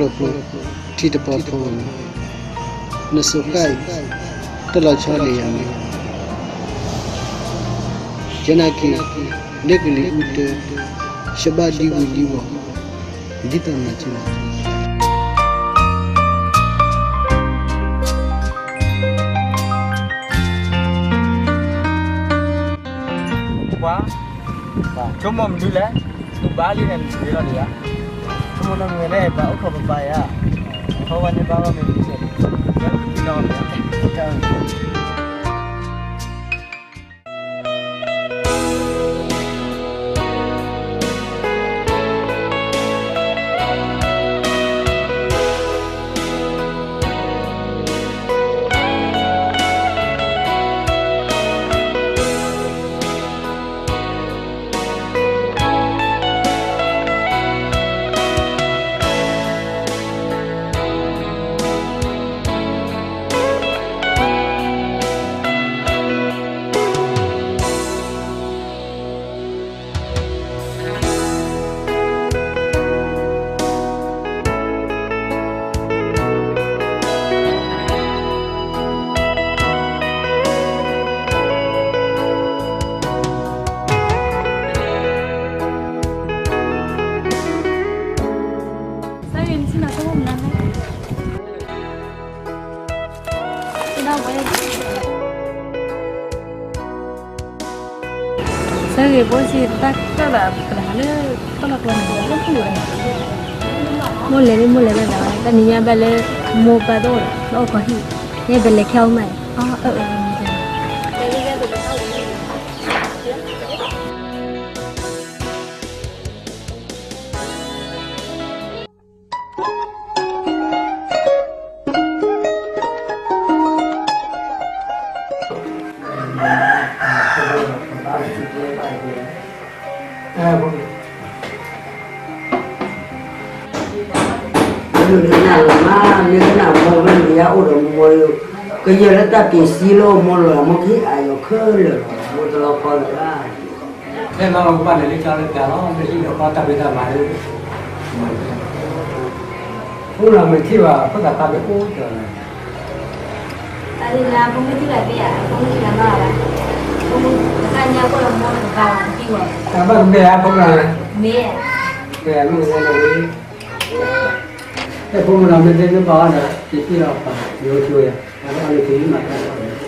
ထံတပီၤဖိ, နစိၤဃၣ်အံၤ တလီၤဆီဒံးယၤန့ၣ်, ယဲနာ်က့ၤ လၢကလံၤအူတၢ ရှဘၣ်ဒံဝံၤဒံဝီၤ ဒ်သိးနၤက့ၤလီၤ. ပှၤ ဆိကမိၣ်မနုၤလဲၣ်, နဘၣ်လံန့ၣ် နတဂ့ၤလီၤဒံးဧါ, ဆိကမိၣ်နီတမံၤလဲၣ်, ပှၤအိၣ်ခိးပပၢ်ယၤ, ခီဝဲန့ၣ်ဘၣ်ဘၣ်မ့ၢ်မနုၤလဲၣ်, ဒီး ဆၢဂ့ၤဖိဆံး တၢ်ကၢၣ်ဒီးပတဟးလၢတၢ်လီၢ်ကျိန့ၣ် လၢပူၤဝဲ, မိၢ်လဲၤလံ မိၢ်လဲၤဘၣ်ဒီး တနံၤညါဘၣ်လၢ မိၢ်ပၢ်တအိၣ်ဒီး လၢအိၣ်ကီၢ်ဟံၣ်, ယဲပလဲၤခဲအီၣ်မး, အၢ အၢ အၢ မ့ၢ်ကနၣ်မိၢ်ဝဲန့ၣ် ယအိၣ်ဒီးမိၢ်, ကယဲၢ်လၢတၢ်ပ့ၤစံလၢမိၢ်လီၤ, မိၢ်ကဟ့ၣ်အယီၤခဲလၢာ်လီၤ, မိၢ်တလီၤကီလၢာ်ဘၣ်. ဖဲမၤလီၤကဘၣ်န့ၣ် လၢကၢ်လၢကၢ်လီၤ, မ့ၢ်ဟံၣ်ဒီးဃီတၢ်ဖံးတၢ်မၤလၢ အိၣ်လီၤမ့ၢ်ထံၣ်ဘၣ် ဖိသၣ်ခွါမ့ၢ်အိၣ်တၢ်လီၤ. တၢ်လၢဖိမုၣ်ထံၣ်ဘၣ်သ့ဧါ, ဖိမုၣ်ထံၣ်ဘၣ်မးဘၣ်, ဖိမုၣ်တခါညါအိၣ်ဒီးမိၢ်တဂၤဘၣ်တထံၣ်ဘၣ်. တၢ်ဘၣ်ကမဲာ်ဧါ ဖိမုၣ်လီၤ, မ့ၢ်, မ့ၢ်မုၣ်ကမဲာ်လီၤ, ဖိမုၣ်လီၤ မ့ၢ်သ့မ့ၢ်ဘၣ်အီၤဒီး က့ၤထံၣ်လီၤပှၤ ယိၤဆိယၤ, အဝဲအီၤလၢက့ၤမၤတၢ်လီ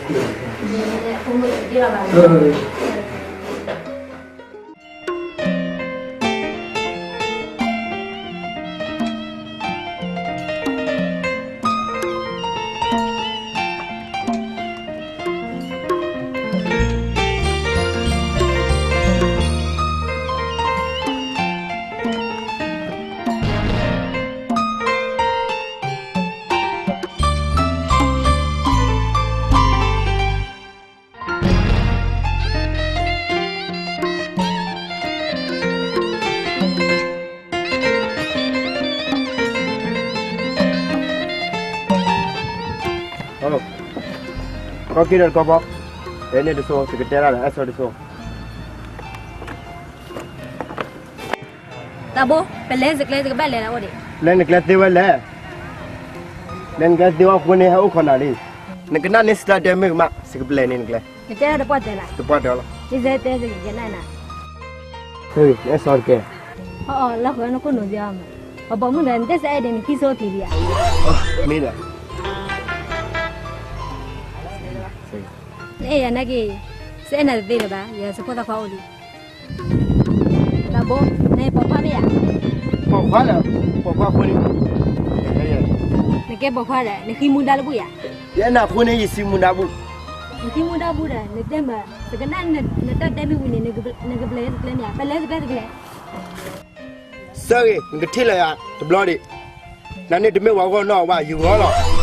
ၤ, ဖိမုၣ်က့ၤထံၣ်လီၤဘၣ်. ကီၢ်က့ၤဒီးတကီၢ်ဘီ, အဲန့ၣ်တစိၢ် ယကတဲဒၣ်ဒီး အဲၣ်စီတစိၢ်. သးဘိ, ပလဲၤစကျဲ ယကဘၣ်လဲၤလၢအအိၣ်ဒံး. လဲၤနကျဲသ့ဝဲလဲၣ်. လဲၤနကျဲသ့ဝဲအဃိန့ၣ် ဟဲအိၣ်ခိးနၤလံ. နကနၣ်န့ၢ်စတၢ်တဲမုာ်မး စကပလဲၤန့ၣ်နကျဲ. နတဲဒၣ်တပှၢ်တၢၢ်လီၤ. တပှၢ်တၢၢ်လီၤ. ယတဲတဲယကနၣ်နၤ. အဲၣ်စီတကဲ. အီ လီၤဃီနခိၣ်နူာ်သ့အီၤမး. ပှၤပိာ်မုၣ်ဒီး နတဲစဲအဲၣ်ဒ်နခံစိက့ၤလံဧါ. မ့ၢ်ဒီး နအဲၣ်ယၤနာ်က့ၤ, စအဲၣ်နၤတသ့လၢၤဘၣ်, ယစဖိသၣ်ခွါအိၣ်လံ. သးဘိ, နပိာ်ခွါမ့ၢ်ဧါ. ပိာ်ခွါဒီး, ပိာ်ခွါအဃိန့ၣ်, နကဲပိာ်ခွါဒီး နဃံမူဒါလၢဘူၣ်ယၤ. ယအဲၣ်နၤအဃိန့ၣ် ယဃံမူဒါဘူၣ်. နဃံမူဒါဘူၣ်ဒီး နတဲမး, ယကနၣ်နတၢ်တဲမုာ်ဝံၤန့ၣ် နကပလဲၤစကျဲမ့ၢ်ဧါ, ပလဲၤစကျဲတကလဲၤ. ဆၢဂ့ၤ, နကထံၣ်လၢယၤတဘျီဒံး, နန့ၣ်တမ့ၢ်ပှၤဂီၢ်နီၢ်ဘၣ်, ယဂီၢ်လီၤ.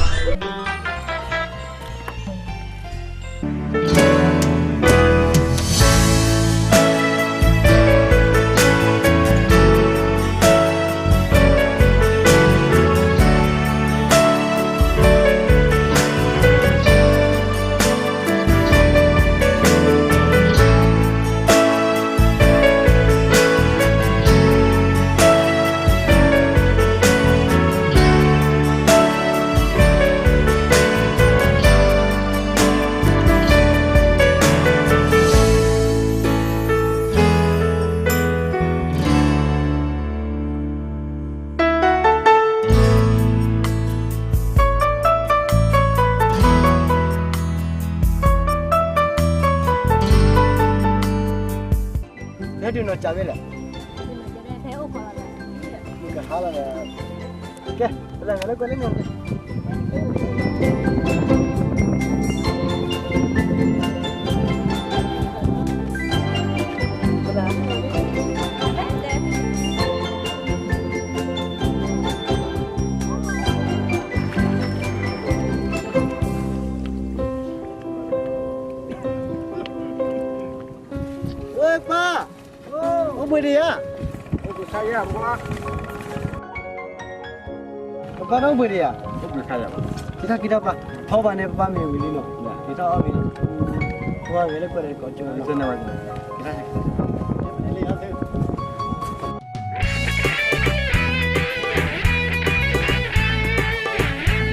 ဒုးနီၢ်ကၢ်ဝဲလဲၣ်, မုၢ်ကဟါလီၤဒီး, ကဲ, ပလဲၤလၢကွဲလၢန့ၣ်, ဝဲပၢ်, အိၣ်ဘှံးဒံးဧါ, ပပၢ်နီၢ်အိၣ်ဘှံးဒံးဧါ, က့ၤထီၣ်က့ၤထီၣ်ပၢ်, ထီၣ်ဘၣ်န့ၣ်ပပၢ်မ့ၢ်ဝံၤလံနီၤ, က့ၤထီၣ်အီၣ်ဝံၤ, ဝဲလၢကွဲဒီးကိးကၠိနီၤ, တမံၤဂ့ၤတမံၤဂ့ၤ, သုးခိၣ်လီၤကျ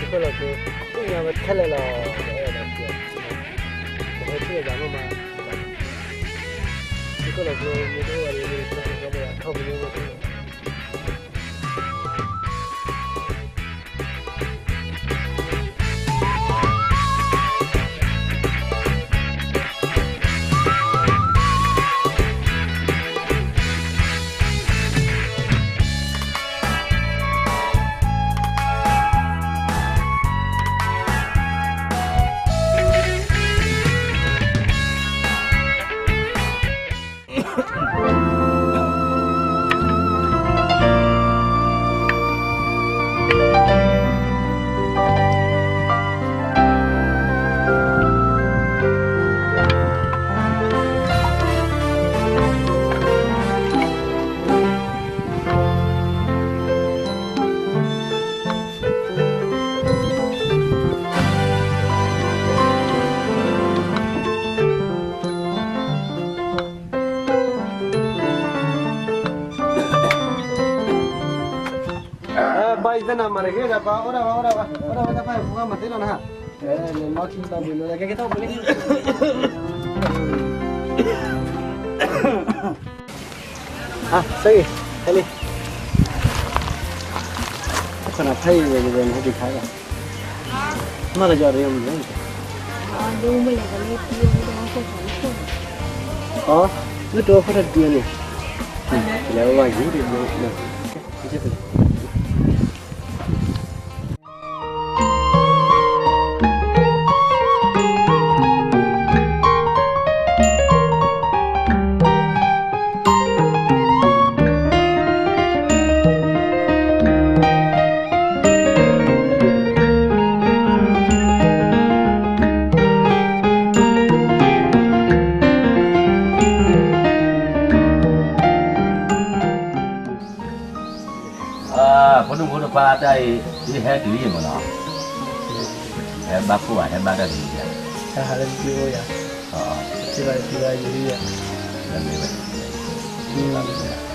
ိၤ သ့ၣ်ညါဝဲခဲလၢာ်လီၤ, ပအဲၣ်ဒိးစံး, ပဟဲထံၣ်လိာ်သးမ့ၢ်မး, သုးခိၣ်လီၤကျိၤမ့ၢ်တအိၣ်ဘၣ်ဒီး မ့ၢ်တၢ်ကစီၣ်ပှၤအခီပညီမ့ၢ်တအိၣ် ပၢ်အံၤသ့ၣ်နၤမၤတဂ့ၤဒီး ပၢ်အိၣ်ဒၣ်ဝဲ အိၣ်ဒၣ်ဝဲ အိၣ်ဒၣ်ဝဲတၢ်ဖၣ်အံၤ ပှၤမၤသ့လီၤနၤ, လဲၤလီၤခံဘၣ်ဘုးလၢကဲကဲထီၣ်ပူၤလံ အါ ဆၢဂ့ၤ ဟဲလံ, ခီနၤဖဲအံၤဝဲ ယဝဲနဟဲက့ၤခါလီၤ, မ့ၢ်လီၤယီၤတယီၤမ့ၢ်, အီ လၢတအိၣ်ခိၣ်ထီၣ်တဒုန့ၣ်, လဲၤဝဲဝဲယံၤတဒုန့ၣ်, ကဲ ကဲ ဖိဒိၣ်ဖိတခွါတၢ်အံၤ ယဟဲတုၤလံမ့ၢ်နီၤ, ဟဲဘၣ်ခိၣ်ဘၣ် ဟဲဘၣ်တၢ်တမံၤယၤ, ဟဲဟးလၢတၢ်အိၣ်ယၤ, တဘၣ်တဘၣ်ယၤ, လၢမ့ၢ်ဝဲ,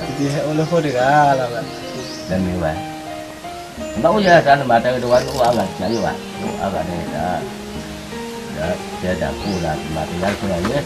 ယဟဲအိၣ်လၢခိၣ်တဂၤလီၤ, လၢမ့ၢ်ဝဲ, နအိၣ်ယၤတၢ်နမၤတၢ်ဂ့ၤတဝါ နအိၣ်အါဂၤတကးယိၣ်ဘၣ်, နအိၣ်အါဂၤန့ၣ်တၢ်, ဒီးတဲတၢ်ကိၢ်လၢ် မၤတယါတခိၣ်လၢ်ယဲ,